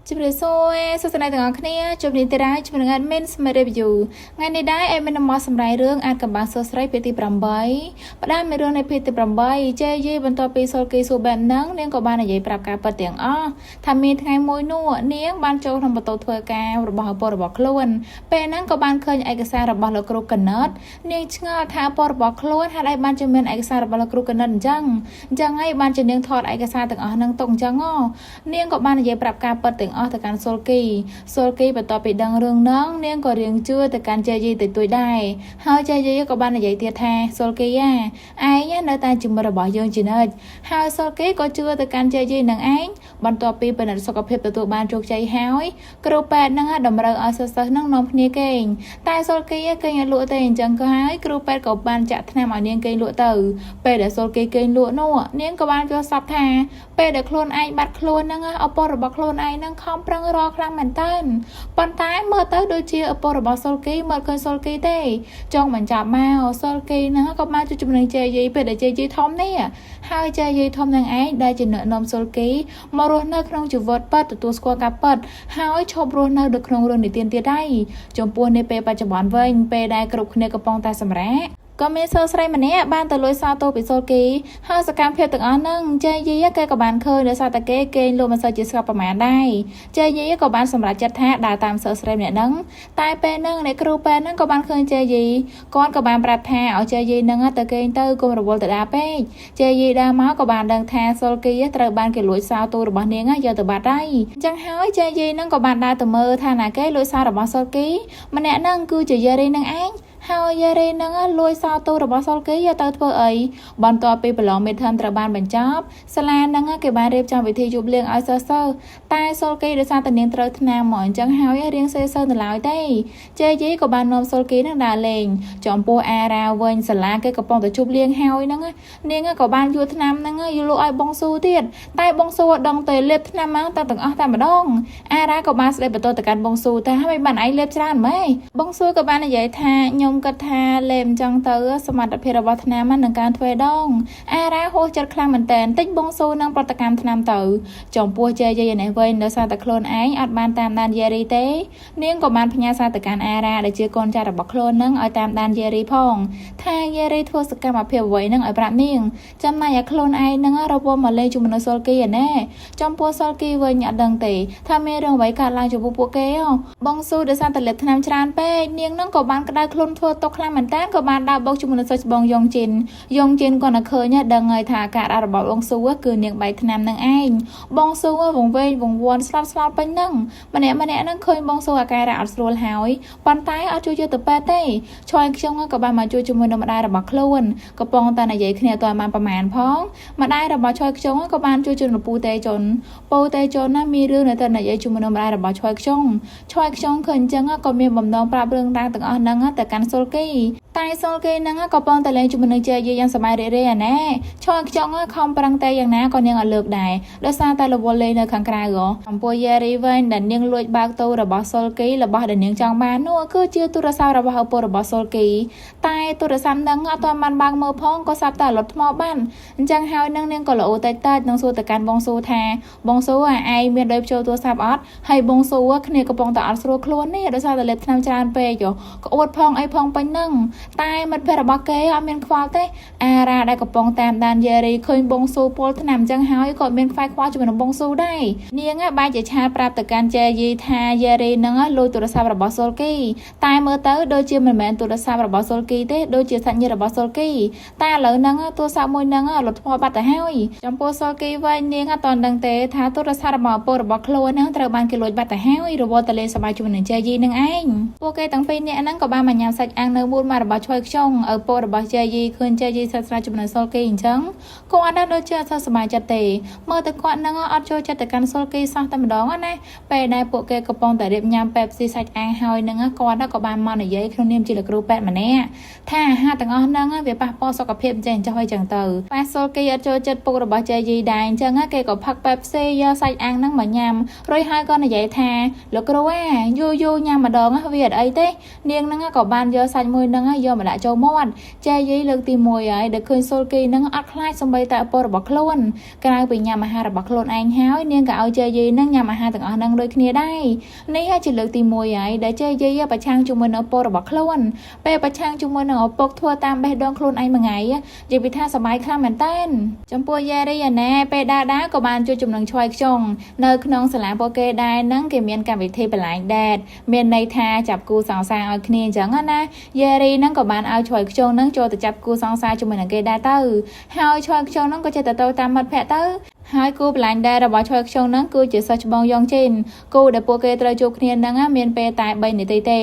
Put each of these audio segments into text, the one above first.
ជំរាបសួរសួស្តីទាំងអស់គ្នាជួបនេះទៀតហើយជាមួយនឹង admin Smart Review ថ្ងៃនេះដែរ admin នឹងមកសម្រាយរឿងអាចកំបាំងសួស្រីភាគទី8ផ្ដើមមានរឿងនៃភាគទី8ចេយីបន្ទាប់ពីសុលគីសួរបែបហ្នឹងនាងក៏បាននិយាយប្រាប់ការពិតទាំងអស់ថាមានថ្ងៃមួយនោះនាងបានចូលក្នុងបន្ទប់ធ្វើការរបស់ឪពុករបស់ខ្លួនពេលហ្នឹងក៏បានឃើញឯកសាររបស់លោកគ្រូកណិតនាងឆ្ងល់ថាឪពុករបស់ខ្លួនហេតុអីបានជាមានឯកសាររបស់លោកគ្រូកណិតអញ្ចឹងអញ្ចឹងហើយបានជានាងថតឯកសារទាំងអស់ហ្នឹងទុកអញ្ចឹងហ៎នាងក៏បាននិយាយប្រាប់ការពិតទាំងអស់ទៅកាន់សុលគីសុលគីបន្ទាប់ពីដឹងរឿងហ្នឹងនាងក៏រៀងជឿទៅកាន់ចេយីតិចតួចដែរហើយចេយីក៏បាននិយាយទៀតថាសុលគីអាឯងនៅតែជាមិត្តរបស់យើងជានិច្ចហើយសុលគីក៏ជឿទៅកាន់ចេយីនឹងឯងបន្ទាប់ពីពិនិត្យសុខភាពទទួលបានជោគជ័យហើយគ្រូពេទ្យហ្នឹងតម្រូវឲ្យសិស្សៗហ្នឹងនាំគ្នាគេងតែសុលគីគេងឲ្យលក់ទេអញ្ចឹងក៏ហើយគ្រូពេទ្យក៏បានចាក់ថ្នាំឲ្យនាងគេងលក់ទៅពេលដែលសុលគីគេងលក់នោះនាងក៏បានយល់សប្តិថាពេលដែលខ្លួនឯងបាត់ខ្លួនហ្នឹងឪពុករបស់ខ្លួនឯងហ្នឹងខំប្រឹងរកខ្លាំងមែនតើប៉ុន្តែមើលទៅដូចជាឪពុករបស់សុលគីមើលឃើញសុលគីទេចង់បញ្ចប់មកសុលគីហ្នឹងក៏បានជួបជាមួយនឹងជេយីពេលដែលជេយីធំនេះហើយជេយីធំនឹងឯងដែលជាអ្នកនាំសុលគីមករស់នៅក្នុងជីវិតពិតទទួលស្គាល់ការពិតហើយឈប់រស់នៅនៅក្នុងរឿងនិទានទៀតដែរចំពោះនៅពេលបច្ចុប្បន្នវិញពេលដែលគ្រប់គ្នាកំពុងតែសម្រាកក៏មានសិស្សស្រីម្នាក់បានទៅលួចសោតូពីសូលគីហើយសកម្មភាពទាំងអស់ហ្នឹងចេយីគេក៏បានឃើញដោយសារតែគេគេងលក់មិនសូវជាស្កប់ប្រមាណដែរចេយីក៏បានសម្រេចចិត្តថាដើរតាមសិស្សស្រីម្នាក់ហ្នឹងតែពេលហ្នឹងអ្នកគ្រូពេទ្យហ្នឹងក៏បានឃើញចេយីគាត់ក៏បានប្រាប់ថាឲ្យចេយីហ្នឹងទៅគេងទៅកុំរវល់ទៅដើរពេកចេយីដើរមកក៏បានដឹងថាសូលគីត្រូវបានគេលួចសោទូរបស់នាងយកទៅបាត់ហើយអញ្ចឹងហើយចេយីហ្នឹងក៏បានដើរទៅមើលថាណាគេលួចសោរបស់សូលគីម្នាក់ហ្នឹងគឺជាយេរីនឹងឯងហើយយេរីនឹងលួចសោទូរបស់សុលគីយកទៅធ្វើអីបន្ទាប់ពីប្រឡង midterm ត្រូវបានបញ្ចប់សាលានឹងគេបានរៀបចំវិធីជប់លៀងឲ្យសិស្សសិស្សតែសុលគីដោយសារតែនាងត្រូវថ្នាំមកអញ្ចឹងហើយរៀងសេសើនៅឡើយទេជេយីក៏បាននាំសុលគីនឹងដើរលេងចំពោះអារ៉ាវិញសាលាគេកំពុងតែជប់លៀងហើយហ្នឹងនាងក៏បានយកថ្នាំហ្នឹងយកលក់ឲ្យបងស៊ូទៀតតែបងស៊ូអត់ដឹងទេលេបថ្នាំមកតែទាំងអស់តែម្ដងអារ៉ាក៏បានស្ដីបន្ទោសទៅកាន់បងស៊ូថាមិនបានឯងលេបច្រើនម៉េចបងស៊ូក៏បាននិយាយថាខ្ញុំគិតថាលេបអញ្ចឹងទៅសមត្ថភាពរបស់ថ្នាំនឹងកើនទ្វេដងអារ៉ាហួសចិត្តខ្លាំងមែនតើតិចបងស៊ូនឹងប្រតិកម្មថ្នាំទៅចំពោះជេយាយនេះវិញដោយសារតែខ្លួនឯងអត់បានតាមដានយេរីទេនាងក៏បានផ្ញើសារទៅកាន់អារ៉ាដែលជាកូនចៅរបស់ខ្លួននឹងឲ្យតាមដានយេរីផងថាយេរីធ្វើសកម្មភាពអ្វីនឹងឲ្យប្រាប់នាងចំណែកឲ្យខ្លួនឯងនឹងរវល់មកលេងជាមួយនឹងសុលគីឯណែចំពោះសុលគីវិញអត់ដឹងទេថាមានរឿងអ្វីកើតឡើងចំពោះពួកគេបងស៊ូដោយសារតែលេបថ្នាំច្រើនពេកនាងនឹងក៏បានក្តៅខ្លួនធ្វើຕົកខ្លាំងមែនតើក៏បានដើរបុកជាមួយនឹងសិស្សច្បងយ៉ុងជីនយ៉ុងជីនគាត់នៅឃើញដឹងហើយថាការដាក់របស់បងស៊ូគឺនាងបែកថ្នាំនឹងឯងបងស៊ូវងវែងវងវាន់ស្លាប់ស្លោតពេញនឹងម្នាក់ម្នាក់នឹងឃើញបងស៊ូអាការៈអត់ស្រួលហើយប៉ុន្តែអត់ជួយយកទៅពេទ្យទេឆ្លងខ្ញុំក៏បានមកជួយជាមួយនឹងម្ដាយរបស់ខ្លួនកំពុងតែនិយាយគ្នាអត់បានប្រមាណផងម្ដាយរបស់ឆ្លងខ្ញុំក៏បានជួយជូនពូតេជុនពូតេជុនណាមានរឿងនៅតែនិយាយជាមួយនឹងម្ដាយរបស់ឆ្លងខ្ញុំឆ្លងខ្ញុំឃើញអញ្ចឹងក៏មានបំណងប្រាប់រឿងរ៉ាវទាំងអស់ហ្នឹងទៅកាន់សុលគីតែសុលគីហ្នឹងក៏ប៉ុងតែលេងជាមួយនឹងជេយីយ៉ាងសប្បាយរីករាយអាណែឆ្លងខ្ញុំខំប្រឹងតែយ៉ាងណាក៏នាងអត់លើកដែរដោយសារតែរវល់លេងនៅខាងក្រៅហ៎ចំពោះយេរីវិញដែលនាងលួចបើកទូរបស់សុលគីរបស់ដែលនាងចង់បាននោះគឺជាទូរស័ព្ទរបស់ឪពុករបស់សុលគីតែទូរស័ព្ទហ្នឹងអត់ទាន់បានបើកមើលផងក៏សាប់តែលុតថ្មបានអញ្ចឹងហើយនឹងនាងក៏ល្អតិចតិចនឹងសួរទៅកាន់បងស៊ូថាបងស៊ូអាឯងមានដូចចូលទូរស័ព្ទអត់ហើយបងស៊ូគ្នាកំពុងតែអត់ស្រួលខ្លួននេះដោយសារតែលេបថ្នាំច្រើនពេកក្អួតផងអីផងពេញហ្នឹងតែមិត្តភក្តិរបស់គេអត់មានខ្វល់ទេអារ៉ាដែលកំពុងតាមដានយេរីឃើញបងស៊ូពលថ្នាំអញ្ចឹងហើយក៏មានខ្វាយខ្វល់ជាមួយនឹងបងស៊ូដែរនាងបែរជាឆាតប្រាប់ទៅកាន់ជេយីថាយេរីនឹងលួចទូរស័ព្ទរបស់សុលគីតែមើលទៅដូចជាមិនមែនទូរស័ព្ទរបស់សុលគីទេដូចជាសាច់ញាតិរបស់សុលគីតែឥឡូវហ្នឹងទូរស័ព្ទមួយហ្នឹងលុបថ្មបាត់ទៅហើយចំពោះសុលគីវិញនាងអត់ទាន់ដឹងទេថាទូរស័ព្ទរបស់ឪពុករបស់ខ្លួនហ្នឹងត្រូវបានគេលួចបាត់ទៅហើយរវល់តលេសប្បាយជាមួយនឹងជេយីនឹងឯងពួកគេទាំងពីរនាក់ហ្នឹងក៏បានមកញ៉ាំសាច់អាំងនៅមូលម៉ារបស់ឆ្វយខ្ចុងឪពុករបស់ជេយីឃើញជេយីសិតស្រាជាមួយនឹងសុលគីអញ្ចឹងគាត់ហ្នឹងដូចជាអត់សូវសប្បាយចិត្តទេមើលទៅគាត់ហ្នឹងអត់ចូលចិត្តទៅកាន់សុលគីសោះតែម្ដងណាពេលដែលពួកគេកំពុងតែរៀបញ៉ាំប៉េបស៊ីសាច់អាំងហើយហ្នឹងគាត់ក៏បានមកនិយាយក្នុងនាមជាលោកគ្រូពេទ្យម្នាក់ថាអាហារទាំងអស់ហ្នឹងវាប៉ះពាល់សុខភាពចេះចុះអីចឹងទៅប៉ះសុលគីអត់ចូលចិត្តពុករបស់ជេយីដែរអញ្ចឹងគេក៏ផឹកប៉េបស៊ីយកសាច់អាំងហ្នឹងមកញ៉ាំរួចហើយក៏និយាយថាលោកគ្រូអាយូរយូរញ៉ាំម្ដងវាអត់អីទេនាងហ្នឹងក៏បានយកសាច់មួយហ្នឹង យកមកដាក់ចូលមាត់ចែយីលើកទី1ហើយដែលឃើញសូលគីនឹងអត់ខ្លាចសំបីតែឪពុករបស់ខ្លួនក្រៅពីញ៉ាំអាហាររបស់ខ្លួនឯងហើយនាងក៏ឲ្យចែយីនឹងញ៉ាំអាហារទាំងអស់នឹងដូចគ្នាដែរនេះហើយជាលើកទី1ហើយដែលចែយីប្រឆាំងជាមួយនឹងឪពុករបស់ខ្លួនពេលប្រឆាំងជាមួយនឹងឪពុកធ្វើតាមបេះដូងខ្លួនឯងមួយថ្ងៃនិយាយពីថាសប្បាយខ្លាំងមែនតើចំពោះយ៉េរីអាណែពេលដើរដើរក៏បានជួបចំណងឆ្វយខ្ចុងនៅក្នុងសាលាពួកគេដែរហ្នឹងគេមានកម្មវិធីបន្លាញដែតមានន័យថាចាប់គូសង្សារឲ្យគ្នាអញ្ចឹងណាយ៉េរីហ្នឹងក៏បានឲ្យឆ្វយខ្ចុងហ្នឹងចូលទៅចាប់គូសង្សារជាមួយនឹងគេដែរទៅហើយឆ្វយខ្ចុងហ្នឹងក៏ចេះតែទៅតាមមិត្តភក្តិទៅហើយគូបន្លាញដែររបស់ឆ្វយខ្ចុងហ្នឹងគឺជាសិស្សច្បងយ៉ងជីនគូដែលពួកគេត្រូវជួបគ្នាហ្នឹងមានពេលតែ3នាទីទេ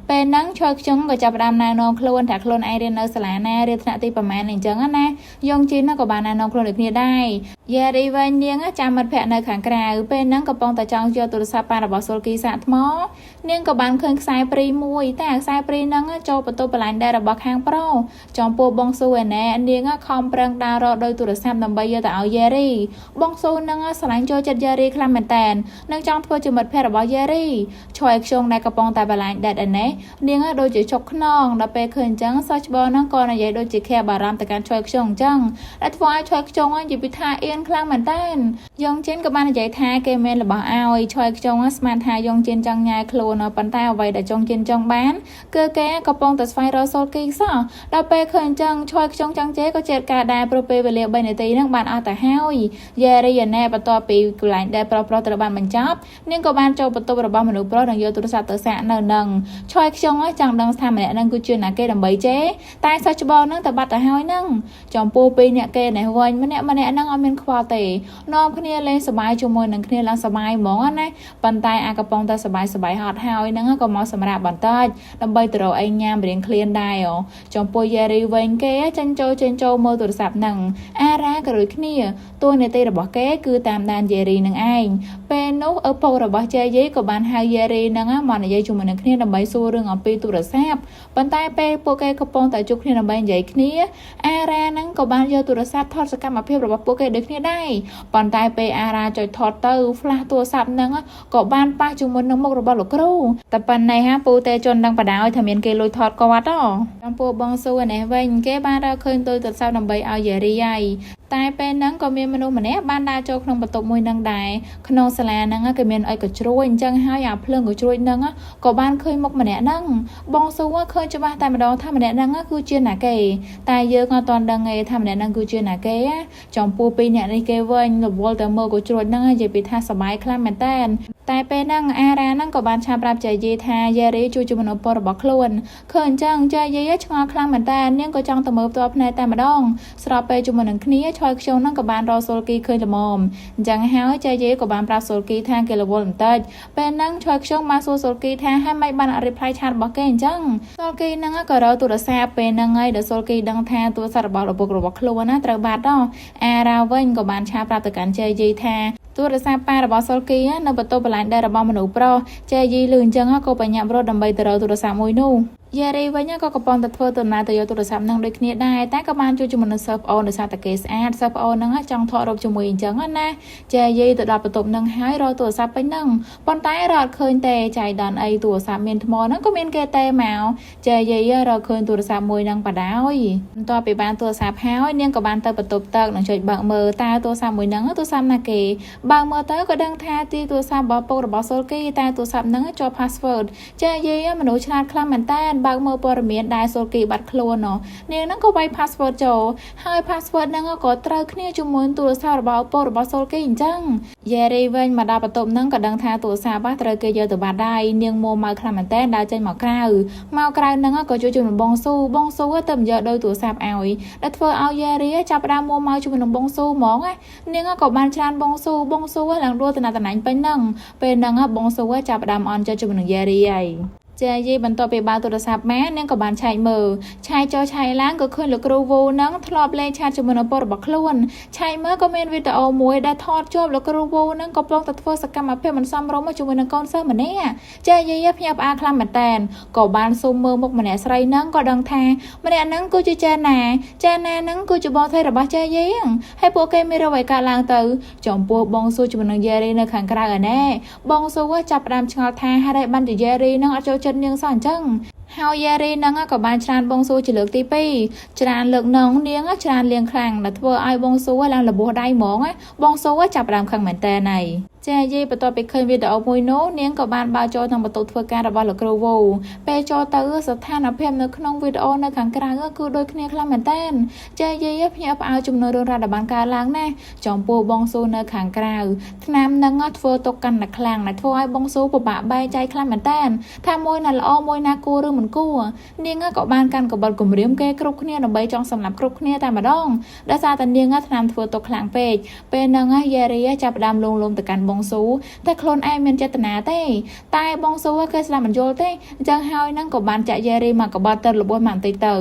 ពេលហ្នឹងឆ្វយខ្ចុងក៏ចាប់ផ្ដើមណែនាំខ្លួនថាខ្លួនឯងរៀននៅសាលាណារៀនថ្នាក់ទីប្រមាណអញ្ចឹងណាយ៉ងជីនក៏បានណែនាំខ្លួនដូចគ្នាដែរយ៉េរីវិញនាងចាំមិត្តភក្តិនៅខាងក្រៅពេលហ្នឹងកំពុងតែចង់យកទូរស័ព្ទប៉ារបស់សូលគីសាកថ្មនាងក៏បានឃើញខ្សែព្រីមួយតែខ្សែព្រីហ្នឹងចូលបន្ទប់បន្លាញដែររបស់ខាងប្រុសចំពោះបងស៊ូឯណែនាងខំប្រឹងដើររកដោយទូរស័ព្ទដើម្បីយកទៅឲ្យយ៉េរីបងស៊ូនឹងស្រឡាញ់ចូលចិត្តយ៉េរីខ្លាំងមែនតើនឹងចង់ធ្វើជាមិត្តភក្តិរបស់យ៉េរីឆ្វយខ្យងដែលកំពុងតែបន្លាញដែតឯណេះនាងដូចជាជុកខ្នងដល់ពេលឃើញអញ្ចឹងសិស្សច្បងហ្នឹងក៏និយាយដូចជាខែបារម្ភទៅកាន់ឆ្វយខ្យងអញ្ចឹងដែលធ្វើឲ្យឆ្វយខ្យងនិយាយពីថាអៀនខ្លាំងមែនតើយ៉ងជីនក៏បាននិយាយថាគេមានរបស់ឲ្យឆ្វយខ្យងស្មានថាយ៉ងជីនចង់ញ៉ែខ្លួនប៉ុន្តែអ្វីដែលចង់ជីនចង់បានគឺគេកំពុងតែស្វែងរកសូលគីសោះដល់ពេលឃើញអញ្ចឹងឆ្វយខ្យងចង់ជេរក៏ចេតការដែរព្រោះពេលវេលា3នាទីហ្នឹងបានអស់ទៅហើយយ៉េរីយ៉ាណែបន្ទាប់ពីកន្លែងដែលប្រុសប្រុសត្រូវបានបញ្ចប់នាងក៏បានចូលបន្ទប់របស់មនុស្សប្រុសនិងយកទូរស័ព្ទទៅសាកនៅនឹងឆ្វយខ្យងចង់ដឹងថាម្នាក់ហ្នឹងគឺជាណាគេដើម្បីជេរតែសិស្សច្បងហ្នឹងទៅបាត់ទៅហើយហ្នឹងចំពោះពីរអ្នកគេនេះវិញម្នាក់ម្នាក់ហ្នឹងអត់មានខ្វល់ទេនាំគ្នាលេងសប្បាយជាមួយនឹងគ្នាឡើងសប្បាយហ្មងណាប៉ុន្តែអាកំពុងតែសប្បាយសប្បាយហត់ហើយហ្នឹងក៏មកសម្រាប់បន្តិចដើម្បីទៅរកអីញ៉ាំរៀងឃ្លានដែរចំពោះយ៉េរីវិញគេចេញចូលចេញចូលមើលទូរស័ព្ទហ្នឹងអារ៉ាក៏ដូចគ្នាតួនាទីរបស់គេគឺតាមដានយ៉េរីនឹងឯងពេលនោះឪពុករបស់ជេយីក៏បានហៅយ៉េរីនឹងមកនិយាយជាមួយនឹងគ្នាដើម្បីសួររឿងអំពីទូរស័ព្ទប៉ុន្តែពេលពួកគេកំពុងតែជួបគ្នាដើម្បីនិយាយគ្នាអារ៉ានឹងក៏បានយកទូរស័ព្ទថតសកម្មភាពរបស់ពួកគេដូចគ្នាដែរប៉ុន្តែពេលអារ៉ាចុចថតទៅ flash ទូរស័ព្ទនឹងក៏បានប៉ះជាមួយនឹងមុខរបស់លោកគ្រូតែប៉ុណ្ណេះហាពូទេជនដឹងបដ ாய் ថាមានគេលួចថតគាត់ចំពោះបងស៊ូឯនេះវិញគេបានរកឃើញទូរស័ព្ទដើម្បីឲ្យយ៉េរីហើយតែពេលហ្នឹងក៏មានមនុស្សម្នាក់បានដើរចូលក្នុងបន្ទប់មួយហ្នឹងដែរក្នុងសាលាហ្នឹងគេមានអីក៏ជ្រួយអញ្ចឹងហើយអាភ្លើងក៏ជ្រួយហ្នឹងក៏បានឃើញមុខម្នាក់ហ្នឹងបងស៊ូឃើញច្បាស់តែម្ដងថាម្នាក់ហ្នឹងគឺជាណាគេតែយើងអត់ទាន់ដឹងទេថាម្នាក់ហ្នឹងគឺជាណាគេចំពោះពីរអ្នកនេះគេវិញរវល់តែមើលក៏ជ្រួចហ្នឹងនិយាយពីថាសប្បាយខ្លាំងមែនតើតែពេលហ្នឹងអារ៉ាហ្នឹងក៏បានឆាបប្រាប់ចៃយីថាយ៉េរីជួយជាមនុស្សពរបស់ខ្លួនឃើញអញ្ចឹងចៃយីឆ្ងល់ខ្លាំងមែនតើនាងក៏ចង់ទៅមើលផ្ទាល់ភ្នែកតែម្ដងស្របពេលជាមួយនឹងគ្នាឆ្វយខ្យងហ្នឹងក៏បានរកសូលគីឃើញល្មមអញ្ចឹងហើយចៃយីក៏បានប្រាប់សូលគីថាគេរវល់បន្តិចពេលហ្នឹងឆ្វយខ្យងបានសួរសូលគីថាហេតុម៉េចបានអត់ reply ឆាតរបស់គេអញ្ចឹងសូលគីហ្នឹងក៏រកទូរស័ព្ទពេលហ្នឹងហើយដល់សូលគីដឹងថាទូរស័ព្ទរបស់ឪពុករបស់ខ្លួនណាត្រូវបាត់ដល់អារ៉ាវិញក៏បានឆាប្រាប់ទៅកាន់ចៃយីថាទូរស័ព្ទប៉ារបស់សូលគីនៅបន្ទប់បន្លាញដែររបស់មនុស្សប្រុសចែយីលឺអញ្ចឹងក៏បញ្ញាប់រត់ដើម្បីទៅរកទូរស័ព្ទមួយនោះយ៉េរីវិញក៏កំពុងតែធ្វើដំណើរទៅយកទូរស័ព្ទនឹងដូចគ្នាដែរតែក៏បានជួយជាមួយនឹងសិស្សប្អូនដោយសារតែគេស្អាតសិស្សប្អូននឹងចង់ថតរូបជាមួយអញ្ចឹងណាចែយីទៅដល់បន្ទប់នឹងហើយរកទូរស័ព្ទពេញនឹងប៉ុន្តែរកអត់ឃើញទេចៃដន្យអីទូរស័ព្ទមានថ្មហ្នឹងក៏មានគេទេមកចែយីរកឃើញទូរស័ព្ទមួយនឹងបដ ாய் បន្ទាប់ពីបានទូរស័ព្ទហើយនាងក៏បានទៅបន្ទប់ទឹកនិងចុចបើកមើលតើទូរស័ព្ទមួយហ្នឹងទូរស័ព្ទណាគេបើកមើលទៅក៏ដឹងថាទីទូរស័ព្ទរបស់ពុករបស់សូលគីតែទូរស័ព្ទហ្នឹងជាប់ password ចែយីមនុស្សឆ្លាតខ្លាំងមែនតើបើកមើលព័ត៌មានដែលសូលគីបាត់ខ្លួននាងហ្នឹងក៏វាយ password ចូលហើយ password ហ្នឹងក៏ត្រូវគ្នាជាមួយទូរស័ព្ទរបស់ឪពុករបស់សូលគីអញ្ចឹងយ៉េរីវិញមកដល់បន្ទប់ហ្នឹងក៏ដឹងថាទូរស័ព្ទត្រូវគេយកទៅបាត់ដែរនាងមួម៉ៅខ្លាំងមែនតើដើរចេញមកក្រៅមកក្រៅហ្នឹងក៏ជួយជាមួយបងស៊ូបងស៊ូទៅយកដោយទូរស័ព្ទឲ្យដែលធ្វើឲ្យយ៉េរីចាប់ផ្ដើមមួម៉ៅជាមួយនឹងបងស៊ូហ្មងនាងក៏បានច្រានបងស៊ូបងស៊ូឡើងដួលតំណែងពេញហ្នឹងពេលហ្នឹងបងស៊ូចាប់ផ្ដើមអន់ចិត្តជាមួយនឹងយ៉េរីហើយចាយីបន្ទាប់ពីបើទូរស័ព្ទមកនាងក៏បានឆែកមើលឆែកចូលឆែកឡើងក៏ឃើញលោកគ្រូវូនឹងធ្លាប់លេងឆាតជាមួយនឹងឪពុករបស់ខ្លួនឆែកមើលក៏មានវីដេអូមួយដែលថតជាប់លោកគ្រូវូនឹងកំពុងតែធ្វើសកម្មភាពមិនសមរម្យជាមួយនឹងកូនសិស្សម្នាក់ចាយីភ្ញាក់ផ្អើលខ្លាំងមែនតែនក៏បានស៊ុំមើលមុខម្នាក់ស្រីនឹងក៏ដឹងថាម្នាក់នឹងគឺជាចាណាចាណានឹងគឺជាបងស្រីរបស់ចាយីហើយពួកគេមានរវៃកើតឡើងទៅចំពោះបងស៊ូជាមួយនឹងយ៉េរីនៅខាងក្រៅឯណែបងស៊ូចាប់ផ្ដើមឆ្ងល់ថាហេតុអីបានជាយ៉េរីនឹងអត់ចូលចិត្តនាងសោះអញ្ចឹង ហើយយ៉េរីនឹងក៏បានច្រានបងស៊ូជាលើកទី2ច្រានលើកនងនាងច្រានលៀងខ្លាំងដែលធ្វើឲ្យបងស៊ូឡើងលបោះដៃហ្មងបងស៊ូចាប់ផ្ដើមខឹងមែនតើណៃចាយីបន្ទាប់ពីឃើញវីដេអូមួយនោះនាងក៏បានបើចូលក្នុងបន្ទប់ធ្វើការរបស់លោកគ្រូវូពេលចូលទៅស្ថានភាពនៅក្នុងវីដេអូនៅខាងក្រៅគឺដូចគ្នាខ្លាំងមែនតើចាយីភ្ញាក់ផ្អើលចំនួនរឿងរ៉ាវដែលបានកើតឡើងណាចំពោះបងស៊ូនៅខាងក្រៅឆ្នាំនឹងធ្វើទុកកាន់តែខ្លាំងដែលធ្វើឲ្យបងស៊ូពិបាកបែកចែកខ្លាំងមែនតើថាមួយណាល្អមួយណាគួរឬមិនគួរនាងក៏បានកាន់កបិតគម្រាមគេគ្រប់គ្នាដើម្បីចង់សម្លាប់គ្រប់គ្នាតែម្ដងដោយសារតែនាងឆ្នាំធ្វើទុកខ្លាំងពេកពេលហ្នឹងយ៉េរីចាប់ផ្ដើមលងលំទៅកាន់បងស៊ូតែខ្លួនឯងមានចេតនាទេតែបងស៊ូគេស្ដាប់មិនយល់ទេអញ្ចឹងហើយហ្នឹងក៏បានចាក់យ៉េរីមកកបិតទៅរបួសមកបន្តិចទៅ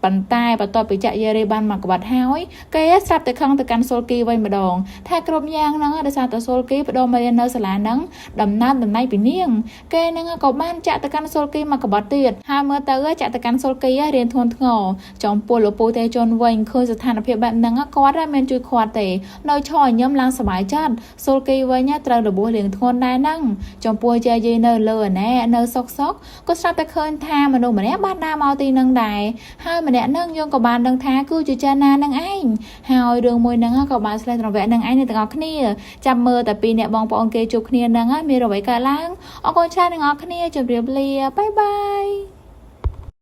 ប៉ុន្តែបន្ទាប់ពីចាក់យ៉េរីបានមកកបិតហើយគេស្រាប់តែខឹងទៅកាន់សូលគីវិញម្ដងថាគ្រប់យ៉ាងហ្នឹងដោយសារតែសូលគីបដូរមករៀននៅសាលាហ្នឹងដំណើរតំណែងពីនាងគេហ្នឹងក៏បានចាក់ទៅកាន់សូលគីមកកបិតទៀតហើយមើលទៅចាក់ទៅកាន់សូលគីរៀនធ្ងន់ធ្ងរចំពោះលោកពូទេជនវិញឃើញស្ថានភាពបែបហ្នឹងគាត់មិនជួយគាត់ទេនៅឈរញឹមឡើងសប្បាយចិត្តសូលគីវិញត្រូវរបួសរៀងធ្ងន់ដែរហ្នឹងចំពោះយាយនៅលើណែនៅសុកសុកក៏ស្រាប់តែឃើញថាមនុស្សម្នាក់បានដើរមកទីនឹងដែរហើយម្នាក់ហ្នឹងយើងក៏បានដឹងថាគឺជាចាណានឹងឯងហើយរឿងមួយហ្នឹងក៏បានឆ្លេះត្រវៈនឹងឯងអ្នកទាំងអស់គ្នាចាំមើលតែពីអ្នកបងប្អូនគេជួបគ្នាហ្នឹងមានអ្វីកើតឡើងអរគុណច្រើនអ្នកទាំងអស់គ្នាជម្រាបលាបាយបាយ។